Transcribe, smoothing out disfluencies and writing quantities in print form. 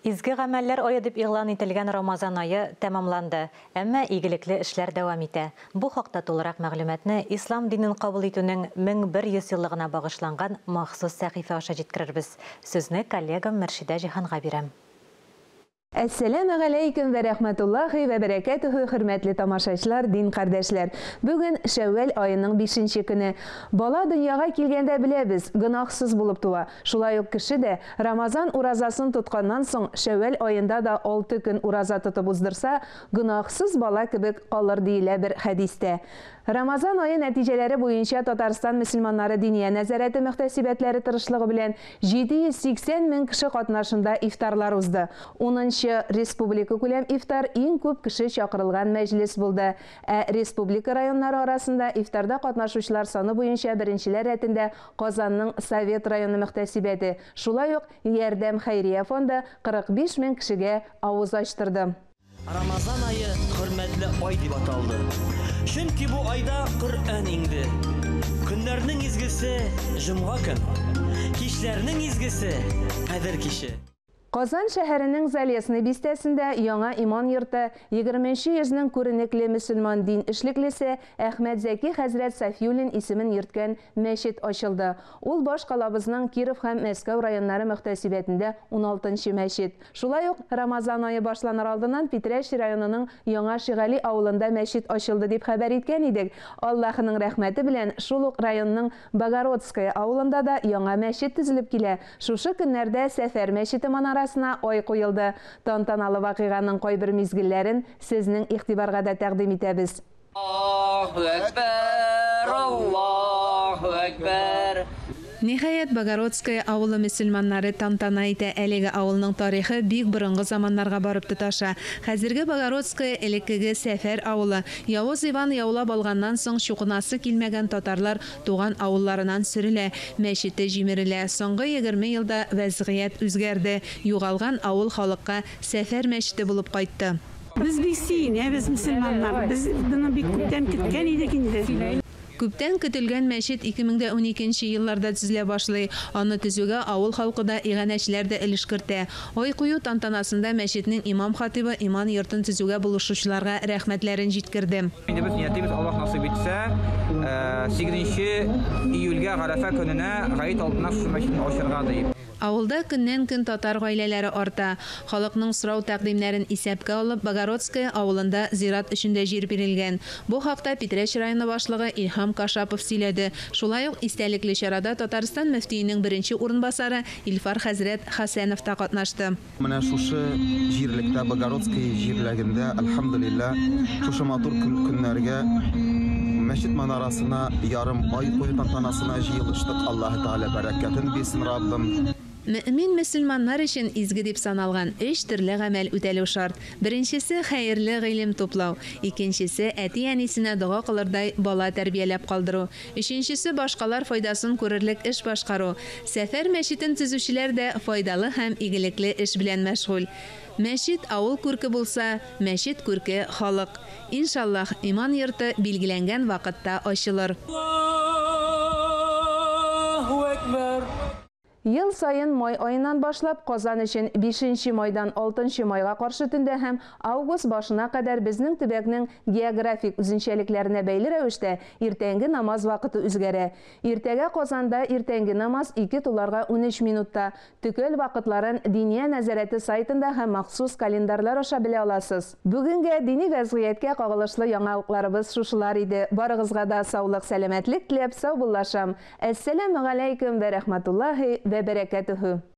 Изге гамәлләр ае дип игълан ителгән Рамазан ае тәмамланды, әмма игелекле эшләр дәвам итә. Бу хакта тулырак мәгълүматны ислам динен кабул итүнең 1100 еллыгына багышланган махсус сәхифә аша җиткерербез. Сүзне коллегам Мөршидә Җиһанга бирәм. Әссәламегаләйкем вә рәхмәтуллаһи вә бәрәкәтүһү, хөрмәтле тамашачылар, дин кардәшләр. Бүген Шәүвәл аеның бишенче көне. Бала дөньяга килгәндә беләбез, гөнаһсыз булып туа. Шулай ук кеше дә Рамазан уразасын тотканнан соң Шәүвәл аенда да алты көн ураза тотып уздырса, гөнаһсыз бала кебек калыр диелә бер хәдистә. Рамазан ае нәтиҗәләре буенча Татарстан мөселманнары Диния нәзарәте мөхтәсибәтләре тырышлыгы белән 780 мең кеше катнашында ифтарлар узды. Унынчы республикакүләм ифтар иң күп кеше чакырылган мәҗлес булды. Ә республика районнары арасында ифтарда катнашучылар саны буенча беренчеләр рәтендә Казанның Совет районы мөхтәсибәте, шулай ук Ярдәм хәйрия фонды 45 мең кешегә авыз ачтырды. Рамазан ае хөрмәтле ай дип аталды. Чөнки бу айда Коръән иңде. Көннәрнең изгесе җомга көн. Кичләрнең изгесе Кадер киче. Казан шәһәренең Залесный бистәсендә яңа иман йорты, егерменче йөзнең күренекле мөселман дин эшлеклесе Әхмәтзәки хәзрәт Сафиуллин исемен йөрткән мәчет ачылды. Ул баш калабызның Киров һәм Мәскәү районнары мөхтәсибәтендә уналтынчы мәчет. Шулай ук Рамазан ае башланыр алдыннан Питрәч районының Яңа Шигали авылында мәчет ачылды дип хәбәр иткән идек. Аллаһының рәхмәте белән шул ук районның Богородское авылында да яңа мәчет төзелеп килә. Шушы көннәрдә Сәфәр мәчете манарасына ай куелды. Тантаналы вакыйганың кайбер мизгелләрен сезнең игътибарга да тәкъдим итәбез. Аллаһу әкбәр, Аллаһу әкбәр. Ниһаять, Богородское авылы мөселманнары тантана итә. Әлеге авылның тарихы бик борынгы заманнарга барып тоташа. Хәзерге Богородское элеккеге Сәфәр авылы. Явыз Иван яулап алганнан соң чукынасы килмәгән татарлар туган авылларынан сөрелә, мәчете җимерелә. Соңгы 20 елда вәзгыять үзгәрде. Югалган авыл халыкка Сәфәр мәчете булып кайтты. Без бик сөенәбез, мөселманнар. Без моны бик күптән көткән идек инде. Күптән көтелгән мәчет 2012 нче елларда төзелә башлый. Аны төзүгә авыл халкы да, иганәчеләр дә өлеш кертә. Ай кую тантанасында мәчетнең имам-хатыйбы иман йортын төзүгә булышучыларга рәхмәтләрен җиткерде. Инде без ниятлибез, Аллаһ насыйп итсә, сигезенче июльгә, Гарәфә көненә, гает алдыннан шушы мәчетне ачырга дип. Авылда көннән-көн татар гаиләләре арта. Халыкның сорау-тәкъдимнәрен исәпкә алып, Богородское авылында зират өчен дә җир бирелгән. Бу хакта Питрәч районы башлыгы Илһам Кашапов сөйләде. Шулай ук истәлекле чарада Татарстан мөфтиенең беренче урынбасары Илфар хәзрәт Хәсәнов та катнашты. Менә шушы җирлектә, Богородское җирлегендә, әлхәмдүлилләһ, шушы матур көннәргә мәчет манарасына ярым ай кую тантанасына җыелыштык. Аллаһы Тәгалә бәрәкәтен бирсен, Раббым. Мөэмин мөселманнар өчен изге дип саналган өч төрле гамәл үтәлү шарт. Беренчесе, хәерле гыйлем туплау. Икенчесе, әти-әнисенә дога кылырдай бала тәрбияләп калдыру. Өченчесе, башкалар файдасын күрерлек эш башкару. Сәфәр мәчетен төзүчеләр дә файдалы һәм игелекле эш белән мәшгуль. Мәчет, авыл күрке булса, мәчет күрке, халык. Иншаллаһ, иман йорты билгеләнгән вакытта ачылыр. Аллаһу әкбәр! Ел саен май аеннан башлап, Казан өчен бишенче майдан алтынчы майга каршы төндә һәм август башына кадәр безнең төбәкнең географик үзенчәлекләренә бәйле рәвештә иртәнге намаз вакыты үзгәрә. Иртәгә Казанда иртәнге намаз ике туларга 13 минутта. Төгәл вакытларын Диния нәзарәте сайтында һәм махсус календарьлар аша белә аласыз. Бүгенгә дини вәзгыятькә кагылышлы яңалыкларыбыз шушылар иде. Барыгызга да саулык-сәламәтлек теләп саубуллашам. Әссәләмегаләйкүм вә рәхмәтуллаһи вә бәрәкәтүһү.